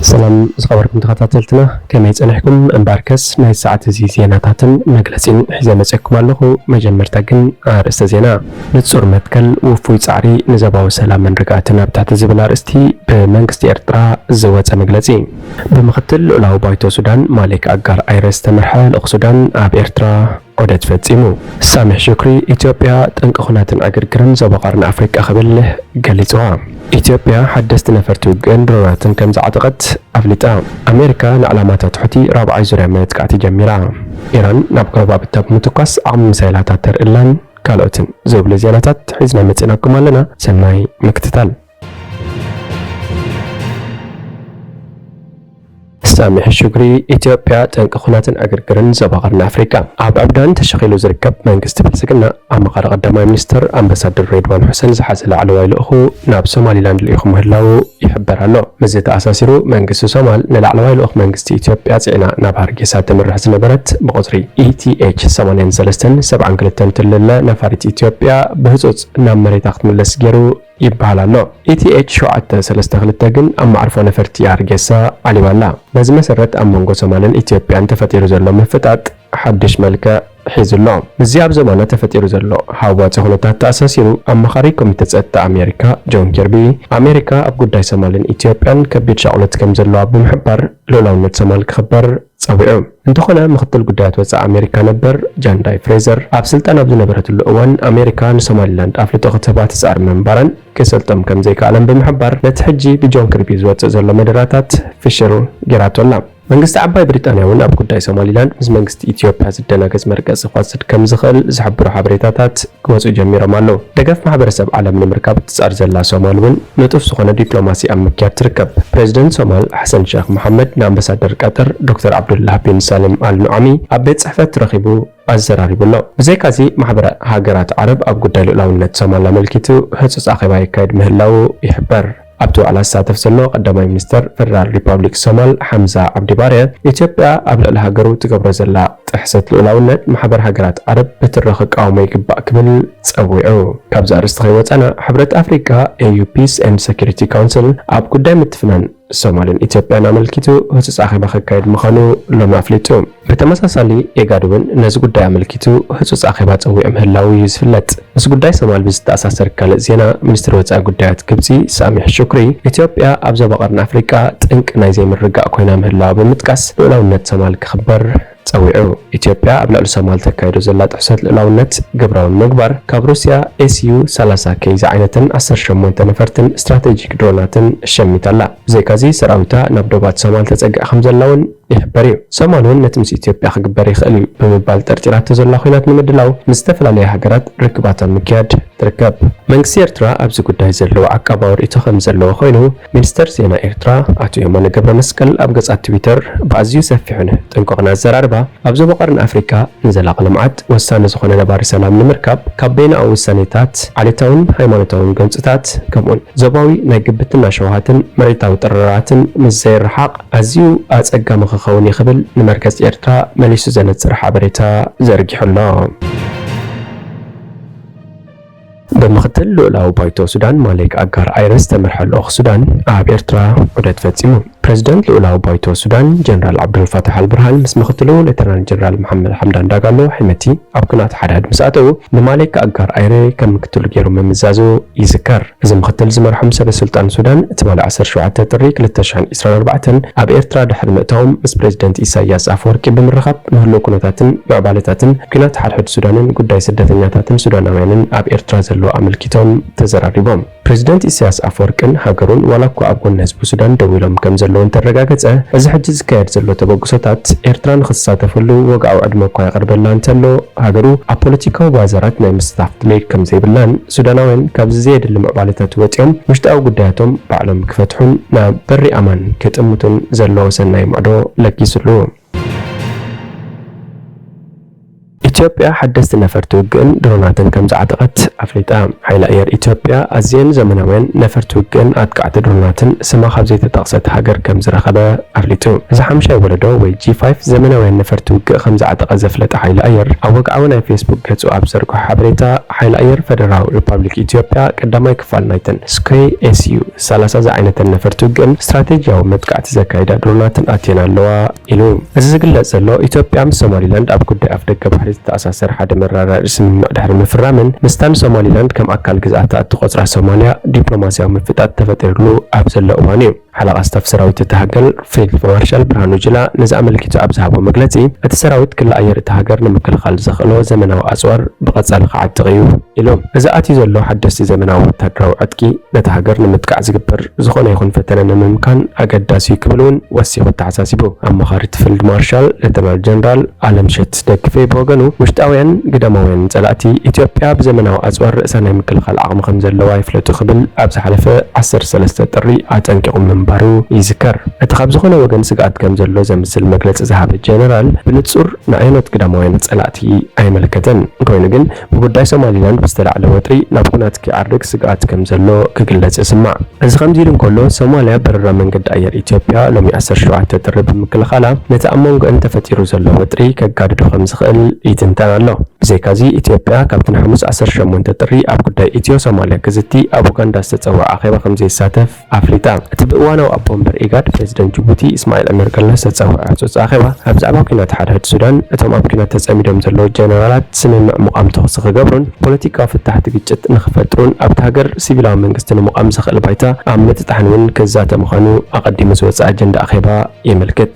ሰላም ዝኸበርኩም ተኸታተልትና፣ ከመይ ጸኒሕኩም? እምበኣርከስ ናይ ሰዓት እዚ ዜናታትን መግለጺን ሒዘ መጺእኩም ኣለኹ። መጀመርታ ግን ኣርእስተ ዜና። ንጹር መትከል፣ ውፉይ ጻዕሪ ንዘባዊ ሰላምን ርግኣትን ኣብ ትሕቲ ዝብል ኣርእስቲ ብመንግስቲ ኤርትራ ዝወጸ መግለጺ። ብምክትል ልኡላዊ ባይቶ ሱዳን ማሌክ ኣጋር ኣይረ ዝተመርሐ ልኡኽ ሱዳን ኣብ ኤርትራ ዑደት ፈጺሙ። ሳሚሕ ሹክሪ፣ ኢትዮጵያ ጠንቂ ኹናትን ዕግርግርን ዞባ ቀርኒ ኣፍሪቃ ክብል ገሊጽዋ። ኢትዮጵያ ሓደስቲ ነፈርቲ ውግእን ድሮናትን ከም ዝዓጠቐት ኣፍሊጣ። ኣሜሪካ ንዕላማታት ሑቲ ራብዓይ ዙርያ መጥቃዕቲ ጀሚራ። ኢራን ናብ ጎረባብታ ብምትኳስ ዓቕሚ ሚሳይላታ ተርእላን ካልኦትን ዝብሉ ዜናታት ሒዝና መጺናኩም ኣለና። ሰናይ ምክትታል። ሳሚሕ ሹክሪ፣ ኢትዮጵያ ጠንቂ ኹናትን ዕግርግርን ዞባ ቀርኒ ኣፍሪቃ። ኣብ ዕብዳን ተሸኺሉ ዝርከብ መንግስቲ ብልጽግና ኣማኻሪ ቀዳማይ ሚኒስትር ኣምባሳደር ሬድዋን ሑሰን ዝሓዘ ላዕለዋይ ልኡኹ ናብ ሶማሊላንድ ልኢኹ ምህላዉ ይሕበር ኣሎ። ምስዚ ተኣሳሲሩ መንግስቲ ሶማል ንላዕለዋይ ልኡኽ መንግስቲ ኢትዮጵያ ጽዒና ናብ ሃርጌሳ ተምርሕ ዝነበረት ብቁጽሪ ኢቲኤች ሰማንያን ሰለስተን ሰብዓን ክልተን ትልለ ነፋሪት ኢትዮጵያ ብህጹጽ ናብ መሬታ ክትምለስ ገይሩ ይበሃል ኣሎ። ኢቲኤች ሸውዓተ ሰለስተ ክልተ ግን ኣብ መዕርፎ ነፈርቲ ሃርጌሳ ዓሊባ ኣላ። በዚ መሰረት ኣብ መንጎ ሶማልን ኢትዮጵያን ተፈጢሩ ዘሎ ምፍጣጥ ሓድሽ መልክዕ ሒዙ ኣሎ። ምስዚ ኣብ ዞባና ተፈጢሩ ዘሎ ሃዋፂ ኩነታት ተኣሳሲሩ ኣማኻሪ ኮሚተ ጸጥታ ኣሜሪካ ጆን ኪርቢ ኣሜሪካ ኣብ ጉዳይ ሶማልን ኢትዮጵያን ከቢድ ሻቕሎት ከም ዘለዋ ብምሕባር ልኡላውነት ሶማል ክኽበር ጸዊዑ። እንተኾነ ምኽትል ጉዳያት ወጻኢ ኣሜሪካ ነበር ጃን ዳይ ፍሬዘር ኣብ ስልጣን ኣብ ዝነበረትሉ እዋን ኣሜሪካ ንሶማሊላንድ ኣፍልጦ ክትህባ ትጻር ምንባራን ክሰልጦም ከም ዘይከኣለን ብምሕባር ነቲ ሕጂ ብጆን ኪርቢ ዝወጽእ ዘሎ መደራታት ፍሽር ገይራቶ ኣላ። መንግስቲ ዓባይ ብሪጣንያ እውን ኣብ ጉዳይ ሶማሊላንድ ምስ መንግስቲ ኢትዮጵያ ዝደናገጽ መርገጺ ክወስድ ከም ዝኽእል ዝሕብሩ ሓበሬታታት ክወጹ ጀሚሮም ኣለዉ። ደገፍ ማሕበረሰብ ዓለም ንምርካብ እትጻር ዘላ ሶማል እውን ንጡፍ ዝኾነ ዲፕሎማሲ ኣብ ምክያድ ትርከብ። ፕሬዚደንት ሶማል ሓሰን ሸኽ መሓመድ ንኣምባሳደር ቀጠር ዶክተር ዓብዱላህ ቢን ሳልም ኣል ኑዓሚ ኣብ ቤት ጽሕፈት ረኺቡ ኣዘራሪቡ ኣሎ። ብዘይካዚ ማሕበረ ሃገራት ዓረብ ኣብ ጉዳይ ልኡላውነት ሶማል ኣመልኪቱ ህጹጽ ኣኼባ የካይድ ምህላዉ ይሕበር። ኣብቲ ዋዕላ ዝሳተፍ ዘሎ ቀዳማይ ሚኒስተር ፈደራል ሪፓብሊክ ሶማል ሓምዛ ዓብዲ ባርየ፣ ኢትዮጵያ ኣብ ልዕሊ ሃገሩ ትገብሮ ዘላ ጥሕሰት ልኡላውነት ማሕበር ሃገራት ዓረብ ብትሪ ክቃወሞ ይግባእ ክብል ጸዊዑ። ካብዚ ኣርእስቲ ከይወጻና፣ ሕብረት ኣፍሪቃ ኤዩ ፒስ ኤንድ ሴኩሪቲ ካውንስል ኣብ ጉዳይ ምትፍናን ሶማልን ኢትዮጵያን ኣመልኪቱ ህጹጽ ኣኼባ ከካየድ ምዃኑ ሎሚ ኣፍሊጡ። ብተመሳሳሊ ኤጋድ እውን ነዚ ጉዳይ ኣመልኪቱ ህጹጽ ኣኼባ ጸዊዑ ምህላዉ እዩ ዝፍለጥ። ምስ ጉዳይ ሶማል ብዝተኣሳሰር ካልእ ዜና፣ ሚኒስትሪ ወጻኢ ጉዳያት ግብጺ ሳሚሕ ሹክሪ፣ ኢትዮጵያ ኣብ ዞባ ቀርኒ ኣፍሪቃ ጠንቂ ናይ ዘይምርግጋእ ኮይና ምህላዋ ብምጥቃስ፣ ልኡላውነት ሶማል ክኽበር ጸዊዑ። ኢትዮጵያ ኣብ ልዕሊ ሶማል ተካይዶ ዘላ ጥሕሰት ልኡላውነት ግብራዊ ንምግባር፣ ካብ ሩስያ ኤስዩ ሰላሳ ኬ ዝዓይነተን ዓሰርተ ሸሞንተ ነፈርትን ስትራቴጂክ ድሮናትን ሸሚታ ኣላ። ብዘይካዚ፣ ሰራዊታ ናብ ዶባት ሶማል ተጸግዐ ከም ዘላ እውን ይሕበር እዩ። ሶማል እውን ነቲ ምስ ኢትዮጵያ ክግበር ይኽእል እዩ ብምባል ጠርጢራቶ ዘላ ኲናት ንምድላው ምስ ዝተፈላለያ ሃገራት ርክባት ኣብ ምክያድ ትርከብ። መንግስቲ ኤርትራ ኣብዚ ጉዳይ ዘለዎ ዓቃባዊ ርእይቶ ከም ዘለዎ ኮይኑ፣ ሚኒስተር ዜና ኤርትራ ኣቶ የማነ ገብረ መስቀል ኣብ ገጻት ትዊተር ብኣዝዩ ሰፊሕን ጥንቁቕን ኣዘራርባ፣ ኣብ ዞባ ቀርኒ ኣፍሪቃ ንዘላቒ ልምዓት ወሳኒ ዝኾነ ነባሪ ሰላም ንምርካብ፣ ካብ በይናዊ ውሳኔታት፣ ዓሌታውን ሃይማኖታውን ጎንጽታት፣ ከምኡውን ዞባዊ ናይ ግብትና ሸውሃትን መሬታዊ ጥርራትን ምስ ዘይረሓቕ ኣዝዩ ኣጸጋሚ ክኸውን እዩ ክብል ንመርገጽ ኤርትራ መሊሱ ዘነጽር ሓበሬታ ዘርጊሑ ኣሎ። ብምኽትል ልኡላዊ ባይቶ ሱዳን ማሌክ ኣጋር ኣይረ ዝተመርሐ ልኡኽ ሱዳን ኣብ ኤርትራ ዑደት ፈጺሙ። ፕረዚደንት ልኡላዊ ባይቶ ሱዳን ጀነራል ዓብዱልፋታሕ ኣልብርሃን ምስ ምኽትሉ ሌተናል ጀነራል መሓመድ ሓምዳን ዳጋሎ ሕመቲ ኣብ ኲናት ሓድሕድ ምስ ኣተዉ፣ ንማሌክ ኣጋር ኣይረ ከም ምክትሉ ገይሩ ምምዛዙ ይዝከር። እዚ ምኽትል ዝመርሖም ሰበ ስልጣን ሱዳን፣ ትማሊ ዓሰርተ ሸውዓተ ጥሪ ክልተ ሽሕን ዕስራን ኣርባዕተን ኣብ ኤርትራ ድሕሪ ምእታዎም፣ ምስ ፕረዚደንት ኢሳያስ ኣፈወርቂ ብምርኻብ፣ ንህሉው ኩነታትን ምዕባለታትን ኲናት ሓድሕድ ሱዳንን ጉዳይ ስደተኛታትን ሱዳናውያንን ኣብ ኤርትራ ዘሎ ኣመልኪቶም ተዘራሪቦም። ፕረዚደንት ኢሳያስ ኣፈወርቅን ሃገሩን ዋላ እኳ ኣብ ጎኒ ህዝቢ ሱዳን ደው ኢሎም ከም ዘለዉ እንተረጋገጸ፣ እዚ ሕጂ ዝካየድ ዘሎ ተበግሶታት ኤርትራ ንኽትሳተፈሉ ወግዓዊ ዕድመ እኳ የቕርበላ እንተሎ፣ ሃገሩ ኣብ ፖለቲካዊ ባዛራት ናይ ምስታፍ ድሌት ከም ዘይብላን፣ ሱዳናውያን ካብዚ ዘየድሊ ምዕባለታት ወጺኦም ውሽጣዊ ጉዳያቶም ባዕሎም ክፈትሑን ናብ በሪ ኣማን ክጥምቱን ዘለዎ ሰናይ ምዕዶ ለጊሱሉ። ኢትዮጵያ ሓደስቲ ነፈርቲ ውግእን ድሮናትን ከም ዝዓጠቐት ኣፍሊጣ። ሓይሊ ኣየር ኢትዮጵያ ኣዝየን ዘመናውያን ነፈርቲ ውግእን ኣጥቃዕቲ ድሮናትን ስማ ካብ ዘይተጠቕሰት ሃገር ከም ዝረኸበ ኣፍሊጡ። እዚ ሓምሻይ ወለዶ ወይ ጂ ፋይቭ ዘመናውያን ነፈርቲ ውግእ ከም ዝዓጠቐ ዘፍለጠ ሓይሊ ኣየር፣ ኣብ ወግዓዊ ናይ ፌስቡክ ገጹ ኣብ ዘርግሖ ሓበሬታ፣ ሓይሊ ኣየር ፈደራላዊ ሪፓብሊክ ኢትዮጵያ ቀዳማይ ክፋል ናይተን ስኮይ ኤስ ዩ ሰላሳ ዝዓይነተን ነፈርቲ ውግእን ስትራቴጂያዊ መጥቃዕቲ ዘካይዳ ድሮናትን ኣትየን ኣለዋ ኢሉ። እዚ ዝግለጽ ዘሎ፣ ኢትዮጵያ ምስ ሶማሊላንድ ኣብ ጉዳይ ኣፍደገ ባሕሪ ዝተኣሳሰር ሓደ መረዳድኢ ስምምዕ ድሕሪ ምፍራምን ምስታ ንሶማሊላንድ ከም ኣካል ግዝኣታ እትቖጽራ ሶማልያ ዲፕሎማስያዊ ምፍጣጥ ተፈጢሩሉ ኣብ ዘሎ እዋን እዩ። ሓለቓ ስታፍ ሰራዊት እታ ሃገር ፊልድ ማርሻል ብርሃኑ ጁላ ነዚ ኣመልኪቱ ኣብ ዝሃቦ መግለጺ፣ እቲ ሰራዊት ክሊ ኣየር እታ ሃገር ንምክልኻል ዘኽእሎ ዘመናዊ ኣጽዋር ብቐጻሊ ክዓጥቕ እዩ ኢሉ። እዚ ኣትዩ ዘሎ ሓደስቲ ዘመናዊ ወታደራዊ ዕጥቂ ነታ ሃገር ንምጥቃዕ ዝግበር ዝኾነ ይኹን ፈተነ ንምምካን ኣገዳሲ እዩ ክብል እውን ወሲኹ ኣተሓሳሲቡ። ኣማኻሪት ፊልድ ማርሻል ሌተናል ጀነራል ኣለምሸት ደግፌ ብወገኑ፣ ውሽጣውያን ግዳማውያን ጸላእቲ ኢትዮጵያ ብዘመናዊ ኣጽዋር ርእሳ ናይ ምክልኻል ዓቕሚ ከም ዘለዋ ይፍለጡ ክብል ኣብ ዝሓለፈ ዓሰርተ ሰለስተ ጥሪ ኣጠንቂቑ ምንባሩ ይዝከር። እቲ ካብ ዝኾነ ወገን ስግኣት ከም ዘሎ ዘምስል መግለጺ ዝሃበ ጀነራል፣ ብንጹር ንኣየኖት ግዳማውያን ጸላእቲ ኣይመልከተን። ኮይኑ ግን ብጉዳይ ሶማሊላንድ ብዝተላዕለ ወጥሪ ናብ ኲናት ክዓርግ ስግኣት ከም ዘሎ ክግለጽ ይስማዕ። እዚ ከምዚ ኢሉ እንከሎ፣ ሶማልያ በረራ መንገዲ ኣየር ኢትዮጵያ ሎሚ ዓሰርተ ሸውዓተ ጥሪ ብምክልኻላ፣ ነቲ ኣብ መንጎአን ተፈጢሩ ዘሎ ወጥሪ ከጋድዶ ከም ዝኽእል ይትንተን ኣሎ። ብዘይካዚ፣ ኢትዮጵያ ካብቲ ንሓሙስ ዓሰርተ ሸሞንተ ጥሪ ኣብ ጉዳይ ኢትዮ ሶማልያ ክዝቲ ኣብ ኡጋንዳ ዝተጸውዐ ኣኼባ ከም ዘይሳተፍ ኣፍሊጣ። እቲ ብእዋናዊ ኣቦ ወንበር ኢጋድ ፕሬዚደንት ጅቡቲ እስማዒል ዕመር ገለ ዝተጸውዐ ህጹጽ ኣኼባ፣ ኣብ ዛዕባ ኲናት ሓድሕድ ሱዳን፣ እቶም ኣብ ኲናት ተጸሚዶም ዘለዉ ጀነራላት ስምምዕ ምቋም ተኹሲ ክገብሩን ፖለቲካዊ ፍታሕቲ ግጭት ንኽፈጥሩን ኣብታ ሃገር ሲቪላዊ መንግስቲ ንምቋም ዘኽእል ባይታ ኣብ ምጥጣሕን እውን ክዛተ ምዃኑ ኣቐዲሙ ዝወጸ ኣጀንዳ ኣኼባ የመልክት።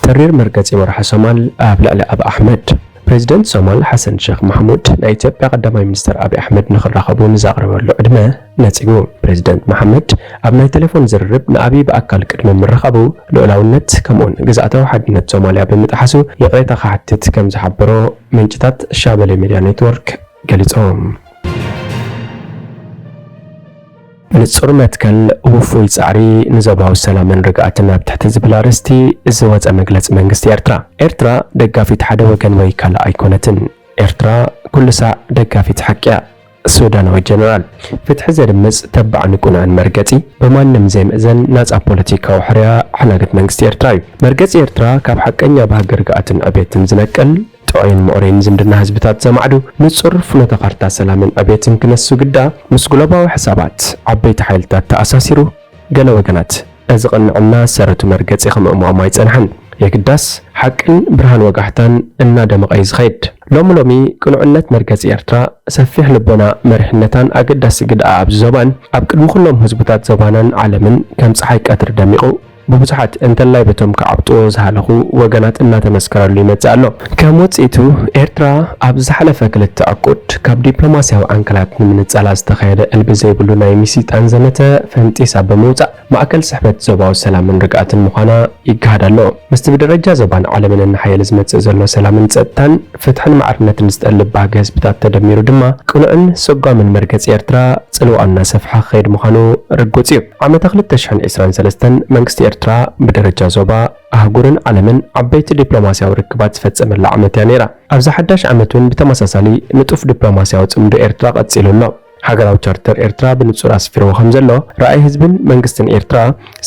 ተሪር መርገጺ መራሒ ሶማል ኣብ ልዕሊ ኣብ ኣሕመድ። ፕሬዚደንት ሶማል ሓሰን ሸኽ ማሕሙድ ናይ ኢትዮጵያ ቀዳማይ ሚኒስተር ኣብይ ኣሕመድ ንኽራኸቡ ንዘቕረበሉ ዕድመ ነጺጉ። ፕሬዚደንት መሓመድ ኣብ ናይ ቴሌፎን ዝርርብ ንኣብይ ብኣካል ቅድሚ ምርኻቡ ልኡላውነት ከምኡውን ግዝኣታዊ ሓድነት ሶማልያ ብምጥሓሱ ይቕሬታ ክሓትት ከም ዝሓበሮ ምንጭታት ሻበሌ ሚድያ ኔትወርክ ገሊጾም። ንጹር መትከል፣ ውፉይ ጻዕሪ ንዞባዊ ሰላምን ርግኣትን ኣብ ትሕቲ ዝብል ኣርእስቲ ዝወጸ መግለጺ መንግስቲ ኤርትራ። ኤርትራ ደጋፊት ሓደ ወገን ወይ ካልእ ኣይኮነትን። ኤርትራ ኩሉ ሳዕ ደጋፊት ሓቂ እያ። ሱዳናዊ ጀነራል፣ ፍትሒ ዘድምጽ ተባዕን ቅኑዕን መርገጺ፣ ብማንም ዘይምእዘን ናጻ ፖለቲካዊ ሕርያ ሓላግት መንግስቲ ኤርትራ እዩ። መርገጺ ኤርትራ ካብ ሓቀኛ ባህጊ ርግኣትን ዕቤትን ዝነቅል፣ ጥዑይን ምዕሩይን ዝምድና ህዝብታት ዘማዕዱ፣ ንጹር ፍኖተ ካርታ ሰላምን ዕቤትን ክነሱ ግዳ፣ ምስ ግሎባዊ ሕሳባት ዓበይቲ ሓይልታት ተኣሳሲሩ፣ ገለ ወገናት እዚ ቅንዕና ሰረቱ መርገጺ ከምእምኦም ኣይጸንሐን። የግዳስ፣ ሓቅን ብርሃን ወጋሕታን እናደመቐ እዩ ዝኸይድ። ሎሚ ሎሚ ቅኑዕነት መርገጺ ኤርትራ፣ ሰፊሕ ልቦና መሪሕነታን ኣገዳሲ ግድኣ ኣብዚ ዞባን ኣብ ቅድሚ ኩሎም ህዝብታት ዞባናን ዓለምን ከም ጸሓይ ቀትሪ ደሚቑ፣ ብብዙሓት እንተላይ በቶም ክዓብጥዎ ዝሃለኹ ወገናት እናተመስከረሉ ይመጽእ ኣሎ። ከም ውጽኢቱ፣ ኤርትራ ኣብ ዝሓለፈ ክልተ ዕቁድ ካብ ዲፕሎማስያዊ ዓንከላት ንምንጻላ ዝተኻየደ እልቢ ዘይብሉ ናይ ምስይጣን ዘመተ ፈንጢሳ ብምውጻእ፣ ማእከል ስሕበት ዞባዊ ሰላምን ርግኣትን ምዃና ይገሃድ ኣሎ። ምስቲ ብደረጃ ዞባን ዓለምን እናሓየለ ዝመጽእ ዘሎ ሰላምን ጸጥታን፣ ፍትሕን ማዕርነትን ዝጠልብ ባህጊ ህዝብታት ተደሚሩ ድማ፣ ቅኑዕን ስጓምን መርገጺ ኤርትራ ጽልዋኡ እናሰፍሐ ክኸይድ ምዃኑ ርጉጽ እዩ። ዓመተ ክልተ ሽሕን ዕስራን ሰለስተን መንግስቲ ኤርትራ ብደረጃ ዞባ፣ ኣህጉርን ዓለምን ዓበይቲ ዲፕሎማስያዊ ርክባት ዝፈጸመላ ዓመት እያ ነይራ። ኣብዛ ሓዳሽ ዓመት እውን ብተመሳሳሊ ንጡፍ ዲፕሎማስያዊ ጽምዶ ኤርትራ ቀጺሉ ኣሎ። ሃገራዊ ቻርተር ኤርትራ ብንጹር ኣስፊርዎ ከም ዘሎ፣ ራእይ ህዝብን መንግስትን ኤርትራ፣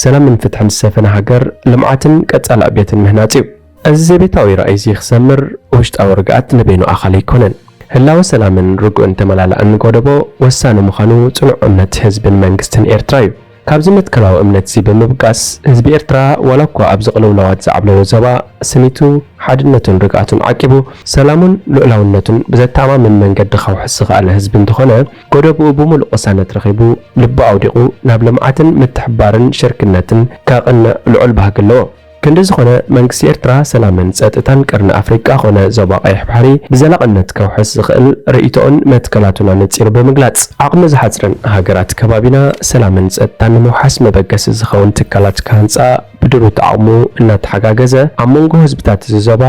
ሰላምን ፍትሕን ዝሰፈነ ሃገር፣ ልምዓትን ቀጻሊ ዕቤትን ምህናጽ እዩ። እዚ ዘቤታዊ ራእይ እዚ ክሰምር፣ ውሽጣዊ ርግኣት ንበይኑ ኣኻሊ ኣይኮነን። ህላወ ሰላምን ርጉእን ተመላላእን ጎደቦ ወሳኒ ምዃኑ ጽኑዕ እምነት ህዝብን መንግስትን ኤርትራ እዩ። ካብዚ መትከላዊ እምነት እዚ ብምብጋስ፣ ህዝቢ ኤርትራ ዋላ እኳ ኣብዚ ቅልውላዋት ዝዓብለሎ ዞባ ስኒቱ፣ ሓድነቱን ርግኣቱን ዓቂቡ፣ ሰላሙን ልኡላውነቱን ብዘተኣማምን መንገዲ ከውሕስ ዝኸኣለ ህዝቢ እንተኾነ፣ ጎደቦኡ ብምሉእ ቅሳነት ረኺቡ፣ ልቡ ኣውዲቑ፣ ናብ ልምዓትን ምትሕብባርን ሽርክነትን ከቕንዕ ልዑል ባህጊ ኣለዎ። ክንዲ ዝኾነ፣ መንግስቲ ኤርትራ ሰላምን ጸጥታን ቀርኒ ኣፍሪቃ ኮነ ዞባ ቀይሕ ባሕሪ ብዘላቕነት ከውሕስ ዝኽእል ርእይቶኡን መትከላቱን ኣነጺሩ ብምግላጽ፣ ዓቕሚ ዝሓጽረን ሃገራት ከባቢና ሰላምን ጸጥታን ንምውሓስ መበገሲ ዝኸውን ትካላት ክሃንጻ ብድሩት ዓቕሙ እናተሓጋገዘ፣ ኣብ መንጎ ህዝብታት እዚ ዞባ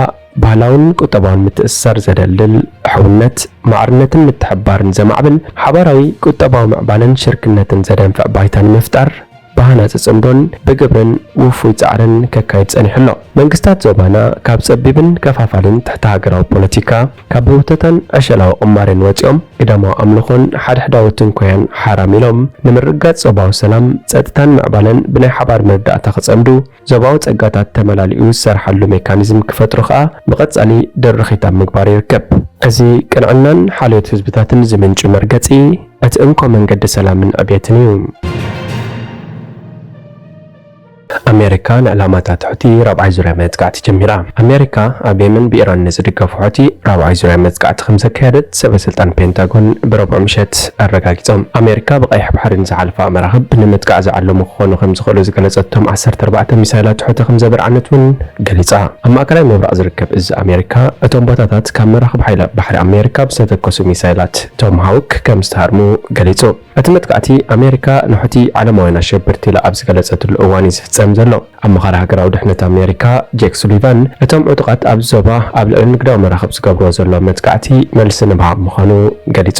ባህላውን ቁጠባውን ምትእስሳር ዘደልድል፣ ሕውነት፣ ማዕርነትን ምትሕብባርን ዘማዕብል፣ ሓባራዊ ቁጠባዊ ምዕባለን ሽርክነትን ዘደንፍዕ ባይታ ንምፍጣር፣ ብሃናጺ ጽምዶን ብግብርን ውፉይ ጻዕርን ከካይድ ጸኒሑ ኣሎ። መንግስታት ዞባና ካብ ጸቢብን ከፋፋልን ትሕቲ ሃገራዊ ፖለቲካ፣ ካብ ህውተታን ዕሸላዊ ቅማሬን ወጺኦም፣ ግዳማዊ ኣምልኾን ሓድሕዳዊ ትንኮያን ሓራም ኢሎም፣ ንምርግጋጽ ዞባዊ ሰላም፣ ጸጥታን ምዕባለን ብናይ ሓባር መረዳእታ ክጸምዱ፣ ዞባዊ ጸጋታት ተመላሊኡ ዝሰርሓሉ ሜካኒዝም ክፈጥሩ ከኣ ብቐጻሊ ድርኺት ኣብ ምግባር ይርከብ። እዚ ቅንዕናን ሓልዮት ህዝብታትን ዝምንጩ መርገጺ፣ እቲ እንኮ መንገዲ ሰላምን ዕብየትን እዩ። ኣሜሪካ ንዕላማታት ሑቲ ራብዓይ ዙርያ መጥቃዕቲ ጀሚራ። ኣሜሪካ ኣብ የመን ብኢራን ንዝድገፉ ሑቲ ራብዓይ ዙርያ መጥቃዕቲ ከም ዘካየደት ሰበ ስልጣን ፔንታጎን ብረቡዕ ምሸት ኣረጋጊጾም። ኣሜሪካ ብቐይሕ ባሕሪ ንዝሓልፋ መራኽብ ንምጥቃዕ ዝዓለሙ ክኾኑ ከም ዝኽእሉ ዝገለጸቶም ዓሰርተ ኣርባዕተ ሚሳይላት ሑቲ ከም ዘበርዓነት እውን ገሊጻ። ኣብ ማእከላይ ምብራቕ ዝርከብ እዚ ኣሜሪካ እቶም ቦታታት ካብ መራኽብ ሓይሊ ባሕሪ ኣሜሪካ ብዝተተኮሱ ሚሳይላት ቶምሃውክ ከም ዝተሃርሙ ገሊጹ። እቲ መጥቃዕቲ ኣሜሪካ ንሑቲ ዓለማውያን ኣሸበርቲ ኢላ ኣብ ዝገለጸትሉ እዋን እዩ ዝፍጸም ዘሎ። ኣማኻሪ ሃገራዊ ድሕነት ኣሜሪካ ጄክ ሱሊቫን፣ እቶም ዕጡቓት ኣብዚ ዞባ ኣብ ልዕሊ ንግዳዊ መራኽብ ዝገብርዎ ዘለዉ መጥቃዕቲ መልሲ ንምሃብ ምዃኑ ገሊጹ።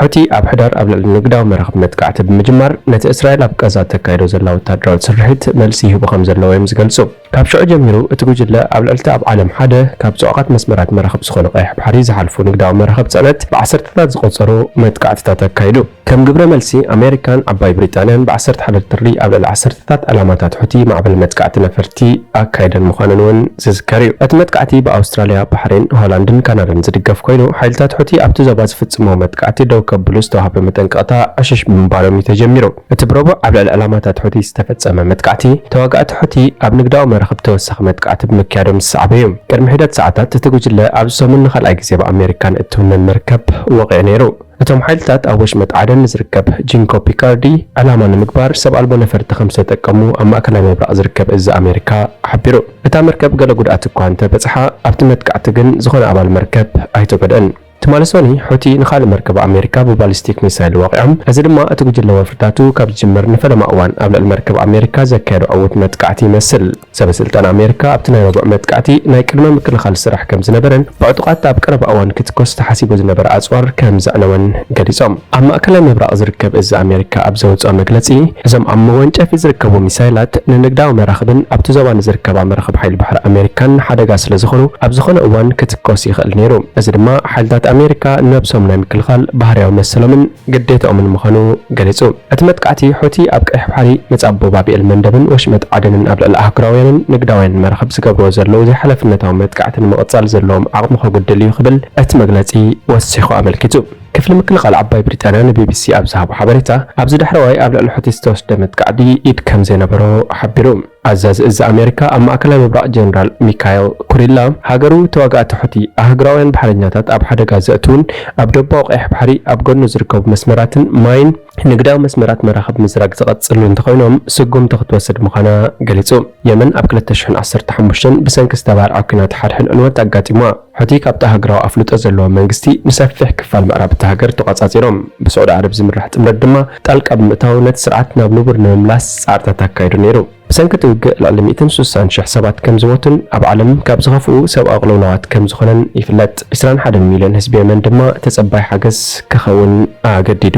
ሑቲ ኣብ ሕዳር ኣብ ልዕሊ ንግዳዊ መራኽብ መጥቃዕቲ ብምጅማር፣ ነቲ እስራኤል ኣብ ቀዛ ተካይዶ ዘላ ወታደራዊ ስርሒት መልሲ ይህቡ ከም ዘለዉ እዮም ዝገልጹ። ካብ ሽዑ ጀሚሩ፣ እቲ ጉጅለ ኣብ ልዕሊ እቲ ኣብ ዓለም ሓደ ካብ ጽዑቓት መስመራት መራኽብ ዝኾነ ቀይሕ ባሕሪ ዝሓልፉ ንግዳዊ መራኽብ ጽዕነት ብዓሰርተታት ዝቖጸሩ መጥቃዕትታት ኣካይዱ። ከም ግብረ መልሲ፣ ኣሜሪካን ዓባይ ብሪጣንያን ብዓሰርተ ሓደ ጥሪ ኣብ ልዕሊ ዓሰርተታት ዕላማታት ሑቲ ማዕበል መጥቃዕቲ ነፈርቲ ኣካይደን ምዃነን እውን ዝዝከር እዩ። እቲ መጥቃዕቲ ብኣውስትራልያ፣ ባሕሬን፣ ሆላንድን ካናዳን ዝድገፍ ኮይኑ፣ ሓይልታት ሑቲ ኣብቲ ዞባ ዝፍጽሞ መጥቃዕቲ ደው ከብሉ ዝተዋህበ መጠንቀቕታ ዕሽሽ ብምባሎም እዩ ተጀሚሩ። እቲ ብረቡዕ ኣብ ልዕሊ ዕላማታት ሑቲ ዝተፈጸመ መጥቃዕቲ፣ ተዋጋእቲ ሑቲ ኣብ ንግዳዊ መራኽብ ተወሳኺ መጥቃዕቲ ብምክያዶም ዝሰዓበ እዩ። ቅድሚ ሒደት ሰዓታት፣ እቲ ጉጅለ ኣብዚ ሰሙን ንኻልኣይ ግዜ ብኣሜሪካ ንእትውነን መርከብ ወቒዑ ነይሩ። እቶም ሓይልታት ኣብ ወሽመጥ ዓደን ንዝርከብ ጂንኮ ፒካርዲ ዕላማ ንምግባር ሰብ ኣልቦ ነፈርቲ ከም ዝተጠቀሙ ኣብ ማእከላይ ምብራቕ ዝርከብ እዚ ኣሜሪካ ሓቢሩ። እታ መርከብ ገለ ጉድኣት እኳ እንተበጽሓ፣ ኣብቲ መጥቃዕቲ ግን ዝኾነ ኣባል መርከብ ኣይተጎድአን። ትማሊ ሰኑይ፣ ሑቲ ንኻልእ መርከብ ኣሜሪካ ብባሊስቲክ ሚሳይል ወቒዖም። እዚ ድማ እቲ ጉጅለ ወፍርታቱ ካብ ዝጅምር ንፈለማ እዋን ኣብ ልዕሊ መርከብ ኣሜሪካ ዘካየዶ ዕዉት መጥቃዕቲ ይመስል። ሰበ ስልጣን ኣሜሪካ ኣብቲ ናይ ረቡዕ መጥቃዕቲ ናይ ቅድመ ምክልኻል ስራሕ ከም ዝነበረን ብዕጡቓት ኣብ ቀረባ እዋን ክትኮስ ተሓሲቡ ዝነበረ ኣጽዋር ከም ዘዕነወን ገሊጾም። ኣብ ማእከላይ ምብራቕ ዝርከብ እዚ ኣሜሪካ ኣብ ዘውጽኦ መግለጺ፣ እዞም ኣብ መወንጨፊ ዝርከቡ ሚሳይላት ንንግዳዊ መራኽብን ኣብቲ ዞባ ንዝርከባ መራኽብ ሓይሊ ባሕሪ ኣሜሪካን ሓደጋ ስለ ዝኾኑ ኣብ ዝኾነ እዋን ክትኮስ ይኽእል ነይሩ። እዚ ድማ ሓይልታት ኣሜሪካ ንነብሶም ናይ ምክልኻል ባህርያዊ መሰሎምን ግዴታኦምን ምዃኑ ገሊጹ። እቲ መጥቃዕቲ ሑቲ ኣብ ቀይሕ ባሕሪ፣ መጻብቦ ባብ ኤል መንደብን ወሽመጥ ዓደንን ኣብ ልዕሊ ኣህጉራውያንን ንግዳውያንን መራኽብ ዝገብርዎ ዘለዉ ዘይሓላፍነታዊ መጥቃዕቲ ንምቕጻል ዘለዎም ዓቕሚ ከጉድል እዩ ክብል እቲ መግለጺ ወሲኹ ኣመልኪቱ። ክፍሊ ምክልኻል ዓባይ ብሪጣንያ ንቢቢሲ ኣብ ዝሃቦ ሓበሬታ፣ ኣብዚ ዳሕረዋይ ኣብ ልዕሊ ሑቲ ዝተወስደ መጥቃዕቲ ኢድ ከም ዘይነበሮ ሓቢሩ። ኣዛዚ እዚ ኣሜሪካ ኣብ ማእከላይ ምብራቕ ጀነራል ሚካኤል ኩሪላ፣ ሃገሩ ተዋጋእቲ ሑቲ ኣህጉራውያን ባሕረኛታት ኣብ ሓደጋ ዘእትውን ኣብ ደቡባዊ ቀይሕ ባሕሪ ኣብ ጎድኑ ዝርከቡ መስመራትን ማይን ንግዳዊ መስመራት መራኽብ ምዝራግ ዝቐጽሉ እንተኾይኖም፣ ስጉምቲ ክትወስድ ምዃና ገሊጹ። የመን ኣብ ክልተ ሽሕን ዓሰርተ ሓሙሽተን ብሰንኪ ዝተባርዐ ኲናት ሓድሕድ ዕንወት ኣጋጢሙዋ። ሑቲ ካብቲ ኣህጉራዊ ኣፍልጦ ዘለዎ መንግስቲ ንሰፊሕ ክፋል ምዕራብ እታ ሃገር ተቖጻጺሮም። ብስዑዲ ዓረብ ዝምራሕ ጥምረት ድማ ጣልቃ ብምእታው ነቲ ስርዓት ናብ ንቡር ንምምላስ ጻዕርታት ኣካይዱ ነይሩ። ብሰንኪ እቲ ውግእ ልዕሊ ሚእትን ስሳን ሽሕ ሰባት ከም ዝሞቱን ኣብ ዓለም ካብ ዝኸፍኡ ሰብኣዊ ቅልውላዋት ከም ዝኾነን ይፍለጥ። ዕስራን ሓደን ሚልዮን ህዝቢ የመን ድማ ተጸባይ ሓገዝ ክኸውን ኣገዲዱ።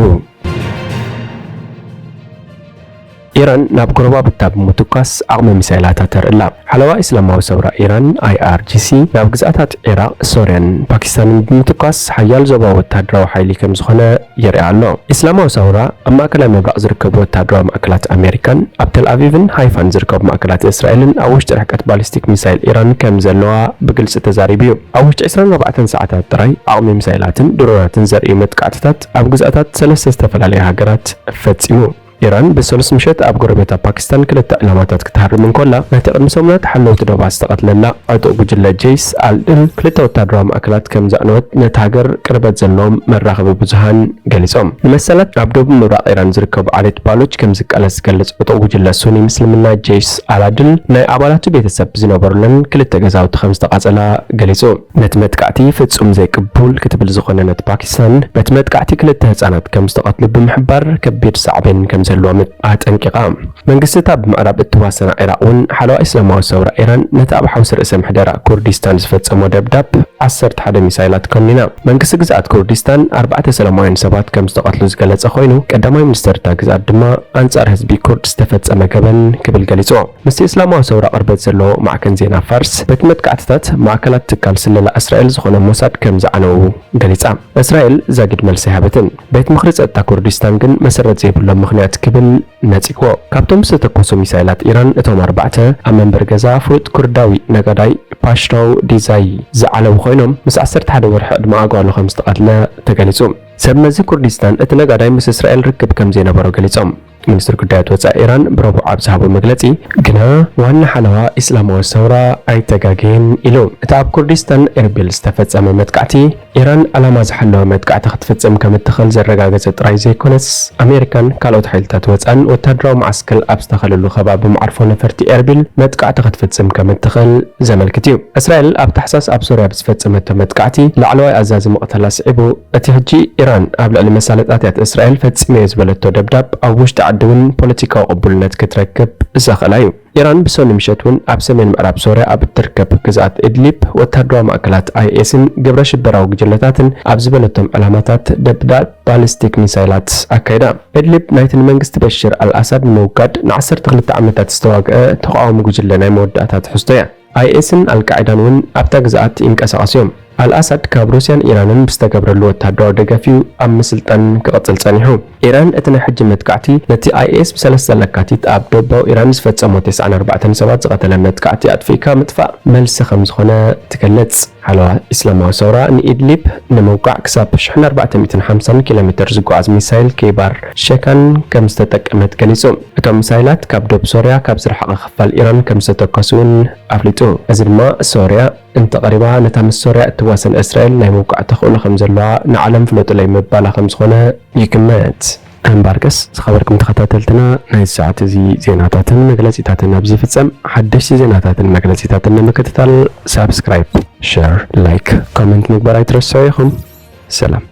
ኢራን ናብ ጎረባብታ ብምትኳስ ዓቕሚ ሚሳይላታ ተርኢ ኣላ። ሓለዋ ኢስላማዊ ሰውራ ኢራን፣ ኣይ ኣር ጂ ሲ፣ ናብ ግዝኣታት ዒራቕ፣ ሶርያን ፓኪስታንን ብምትኳስ ሓያል ዞባዊ ወተሃደራዊ ሓይሊ ከም ዝኾነ የርኢ ኣሎ። ኢስላማዊ ሰውራ ኣብ ማእከላይ ምብራቕ ዝርከቡ ወተሃደራዊ ማእከላት ኣሜሪካን ኣብ ተል ኣቪቭን ሃይፋን ዝርከቡ ማእከላት እስራኤልን ኣብ ውሽጢ ርሕቀት ባሊስቲክ ሚሳይል ኢራን ከም ዘለዋ ብግልጺ ተዛሪቡ እዩ። ኣብ ውሽጢ ዕስራን ኣርባዕተን ሰዓታት ጥራይ ዓቕሚ ሚሳይላትን ድሮናትን ዘርእዩ መጥቃዕትታት ኣብ ግዝኣታት ሰለስተ ዝተፈላለያ ሃገራት ፈጺሙ። ኢራን ብሰሉስ ምሸት ኣብ ጎረቤታ ፓኪስታን ክልተ ዕላማታት ክትሃርም እንከላ፣ ነቲ ቅድሚ ሰሙናት ሓለውቲ ዶባ ዝተቐትለላ ዕጡቕ ጉጅለ ጄይስ ኣልድል ክልተ ወታደራዊ ማእከላት ከም ዘዕነወት ነቲ ሃገር ቅርበት ዘለዎም መራኸቢ ብዙሃን ገሊጾም። ንመሰላት ኣብ ደቡብ ምብራቕ ኢራን ዝርከቡ ዓሌት ባሎች ከም ዝቃለስ ዝገልጽ ዕጡቕ ጉጅለ ሱኒ ምስልምና ጄይስ ኣላድል ናይ ኣባላቱ ቤተሰብ ዝነበሩለን ክልተ ገዛውቲ ከም ዝተቓጸላ ገሊጹ። ነቲ መጥቃዕቲ ፍጹም ዘይቅቡል ክትብል ዝኾነነት ፓኪስታን፣ በቲ መጥቃዕቲ ክልተ ህጻናት ከም ዝተቐትሉ ብምሕባር፣ ከቢድ ሳዕቤን ከም ዝህልዎም ኣጠንቂቓ። መንግስቲ እታ ብምዕራብ እትዋሰና ዒራቕ እውን፣ ሓለዋ እስላማዊ ሰውራ ኢራን ነቲ ኣብ ሓውሲ ርእሰ ምሕደራ ኩርዲስታን ዝፈጸሞ ደብዳብ ዓሰርተ ሓደ ሚሳይላት ኮኒና። መንግስቲ ግዝኣት ኩርዲስታን ኣርባዕተ ሰላማውያን ሰባት ከም ዝተቐትሉ ዝገለጸ ኮይኑ፣ ቀዳማይ ሚኒስተር እታ ግዝኣት ድማ ኣንጻር ህዝቢ ኩርድ ዝተፈጸመ ገበን ክብል ገሊጽዎ። ምስቲ እስላማዊ ሰውራ ቅርበት ዘለዎ ማዕከን ዜና ፋርስ፣ በቲ መጥቃዕትታት ማእከላት ትካል ስለላ እስራኤል ዝኾነ ሞሳድ ከም ዝዓነዉ ገሊጻ። እስራኤል ዛጊድ መልሲ ኣይሃበትን። ቤት ምኽሪ ጸጥታ ኩርዲስታን ግን መሰረት ዘይብሎም ምኽንያት ክብል ነጺግዎ። ካብቶም ዝተተኮሱ ሚሳይላት ኢራን፣ እቶም ኣርባዕተ ኣብ መንበሪ ገዛ ፍሉጥ ኩርዳዊ ነጋዳይ ፓሽታው ዲዛይ ዝዓለዉ ኮይኖም፣ ምስ ዓሰርተ ሓደ ወርሒ ዕድመኣ ጓሉ ከም ዝተቐትለ ተገሊጹ። ሰብ መዚ ኩርዲስታን እቲ ነጋዳይ ምስ እስራኤል ርክብ ከም ዘይነበሮ ገሊጾም። ሚኒስትሪ ጉዳያት ወጻኢ ኢራን ብረቡዕ ኣብ ዝሃቦ መግለጺ፣ ግና ዋና ሓለዋ ኢስላማዊ ሰውራ ኣይተጋገየን ኢሉ። እቲ ኣብ ኩርዲስታን ኤርቢል ዝተፈጸመ መጥቃዕቲ፣ ኢራን ዕላማ ዝሓለወ መጥቃዕቲ ክትፍጽም ከም እትኽእል ዘረጋገጸ ጥራይ ዘይኮነስ፣ ኣሜሪካን ካልኦት ሓይልታት ወጻእን ወታደራዊ መዓስከር ኣብ ዝተኸለሉ ከባቢ መዓርፎ ነፈርቲ ኤርቢል መጥቃዕቲ ክትፍጽም ከም እትኽእል ዘመልክት እዩ። እስራኤል ኣብ ታሕሳስ ኣብ ሶርያ ብዝፈጸመቶ መጥቃዕቲ ላዕለዋይ ኣዛዚ ምቕታላ ስዒቡ፣ እቲ ሕጂ ኢራን ኣብ ልዕሊ መሳለጥያታት እስራኤል ፈጺመዮ ዝበለቶ ደብዳብ ኣብ ውሽጢ ዓዲ እውን ፖለቲካዊ ቅቡልነት ክትረክብ ዘኽእላ እዩ። ኢራን ብሰኑይ ምሸት እውን ኣብ ሰሜን ምዕራብ ሶርያ ኣብ እትርከብ ግዝኣት ኢድሊብ ወታደራዊ ማእከላት ኣይኤስን ግብረ ሽበራዊ ጉጅለታትን ኣብ ዝበለቶም ዕላማታት ደብዳብ ባሊስቲክ ሚሳይላት ኣካይዳ። ኢድሊብ ናይቲ ንመንግስቲ በሽር ኣልኣሳድ ንምውጋድ ንዓሰርተ ክልተ ዓመታት ዝተዋግአ ተቓዋሚ ጉጅለ ናይ መወዳእታ ትሕዝቶ እያ። ኣይኤስን ኣልቃዒዳን እውን ኣብታ ግዝኣት ይንቀሳቐሱ እዮም። ኣልኣሳድ ካብ ሩስያን ኢራንን ብዝተገብረሉ ወታደራዊ ደገፍ እዩ ኣብ ምስልጣን ክቕጽል ጸኒሑ። ኢራን እቲ ናይ ሕጂ መጥቃዕቲ ነቲ ኣይኤስ ብሰለስተ ለካቲት ኣብ ደቡባዊ ኢራን ዝፈጸሞ ተስዓን ኣርባዕተን ሰባት ዝቐተለ መጥቃዕቲ ኣጥፊእካ ምጥፋእ መልሲ ከም ዝኾነ ትገልጽ። ሓለዋ ኢስላማዊ ሰውራ ንኢድሊብ ንምውቃዕ ክሳብ ሽሕን ኣርባዕተ ሚእትን ሓምሳን ኪሎ ሜትር ዝጓዓዝ ሚሳይል ኬይባር ሸካን ከም ዝተጠቀመት ገሊጹ። እቶም ሚሳይላት ካብ ዶብ ሶርያ ካብ ዝረሓቐ ክፋል ኢራን ከም ዝተተኮሱ እውን ኣፍሊጡ። እዚ ድማ ሶርያ እንተቐሪባ ነታ ምስ ሶርያ እትዋሰን እስራኤል ናይ ምውቃዕ ተኽእሎ ከም ዘለዋ ንዓለም ፍለጡለይ ምባላ ከም ዝኾነ ይግመት። እምበኣርከስ ዝኸበርኩም ተኸታተልትና፣ ናይ ሰዓት እዚ ዜናታትን መግለጺታትን ኣብዚ ይፍጸም። ሓደሽቲ ዜናታትን መግለጺታትን ንምክትታል ሳብስክራይብ፣ ሸር፣ ላይክ፣ ኮመንት ምግባር ኣይትረስዑ ኢኹም። ሰላም።